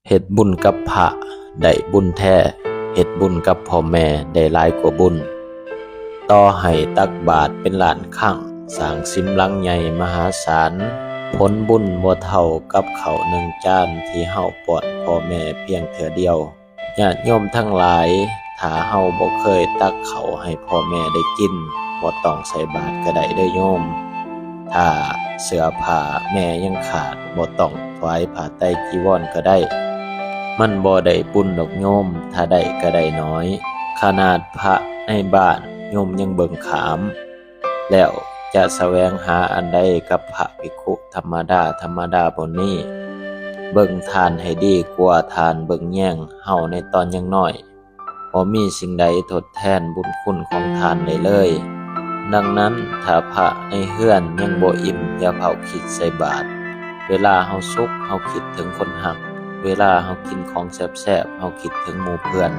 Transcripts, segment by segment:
ເຮັດບຸນກັບພະໄດ້ບຸນແທ້, ເຮັດບຸນກັບພໍ່ແມ່ໄດ້ຫຼາຍກວ່າບຸນ. ຕໍ່ໃຫ້ຕັກບາດເປັນລ້ານຄັ້ງ, ສ້າງສິມຫຼັງໃຫຍ່ມະຫາສານ, ຜົນບຸນບໍ່ເທົ່າກັບເຂົ້າໜຶ່ງຈານທີ່ເຮົາປ້ອນພໍ່ແມ່ພຽງເທື່ອດຽວ. ຍາດໂຍມທັງຫຼາຍ, ຖ້າເຮົາບໍ່ເຄີຍຕັກເຂົ້າໃຫ້ພໍ່ແມ່ໄດ້ກິນ, ບໍ່ຕ້ອງໃສ່ບາດກໍໄດ້ເດີ້ໂຍມ. ຖ້າເສື້ອຜ້າແມ່ຍັງຂາດ, ບໍ່ຕ້ອງຖວາຍຜ້າໄຕຈີວອນກໍໄດ້. ມັນບໍ່ໄດ້ບຸນດອກໂຍມ, ຖ້າໄດ້ກໍໄດ້ໜ້ອຍ. ຂະໜາດພະໃນບ້ານໂຍມຍັງເບິ່ງຂ້າມ, ແລ້ວຈະສະແຫວງຫາອັນໃດກັບພະພິກຂຸທຳມະດາ, ທຳມະດາຜູ້ນີ້? ເບິ່ງທ່ານໃຫ້ດີກວ່າທ່ານເບິ່ງແຍງເຮົາໃນຕອນຍັງນ້ອຍ. ບໍ່ມີສິ່ງໃດທົດແທນບຸນຄຸນຂອງທ່ານໄດ້ເລີຍ. ດັ່ງນັ້ນ, ຖ້າພະໃນເຮືອນຍັງບໍ່ອີ່ມ, ຢ່າເຜົາຄິດໃສ່ບາດ. ເວລາເຮົາສຸກ, ເຮົາຄິດເຖິງຄົນຮັກ. ເວລາເຮົາກິນຂອງແຊບໆ, ເຮົາຄິດເຖິງໝູ່ເພື່ອນ.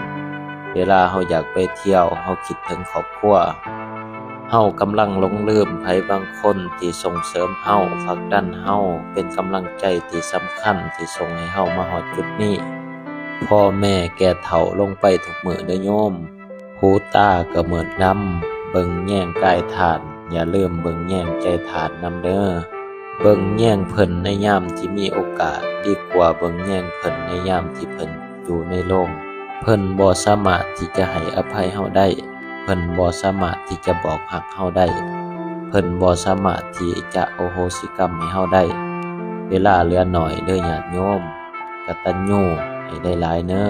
ເວລາເຮົາຢາກໄປທ່ຽວ, ເຮົາຄິດເຖິງຄອບຄົວ. ເຮົາກຳລັງຫຼົງລືມໃຜບາງຄົນທີ່ສົ່ງເສີມເຮົາ, ຜັກດັນເຮົາ, ເປັນກຳລັງໃຈທີ່ສຳຄັນທີ່ສົ່ງໃຫ້ເຮົາມາຮອດຈຸດນີ້. ພໍ່ແມ່ແກ່ເຖົ້າລົງໄປທຸກມື້ເດີ້ໂຍມ. ຫູຕາກໍມືດດຳ, ເບິ່ງແຍງກາຍທ່ານ, ຢ່າລືມເບິ່ງແຍງໃຈທ່ານນຳເດີ້. ເບິ່ງແຍງເພິ່ນໃນຍາມທີ່ມີໂອກາດ, ດີກວ່າເບິ່ງແຍງເພິ່ນໃນຍາມທີ່ເພິ່ນຢູ່ໃນໂລງ. ເພິ່ນບໍ່ສາມາດທີ່ຈະໃຫ້ອະໄພເຮົາໄດ້. ເພິ່ນບໍ່ສາມາດທີ່ຈະບອກຮັກເຮົາໄດ້. ເພິ່ນບໍ່ສາມາດທີ່ຈະໂອໂຫສິກຳໃຫ້ເຮົາໄດ້. ເວລາເຫຼືອໜ້ອຍເດີ້ຍາດໂຍມ, ກະຕັນຍູໃຫ້ໄດ້ຫຼາຍເນີ.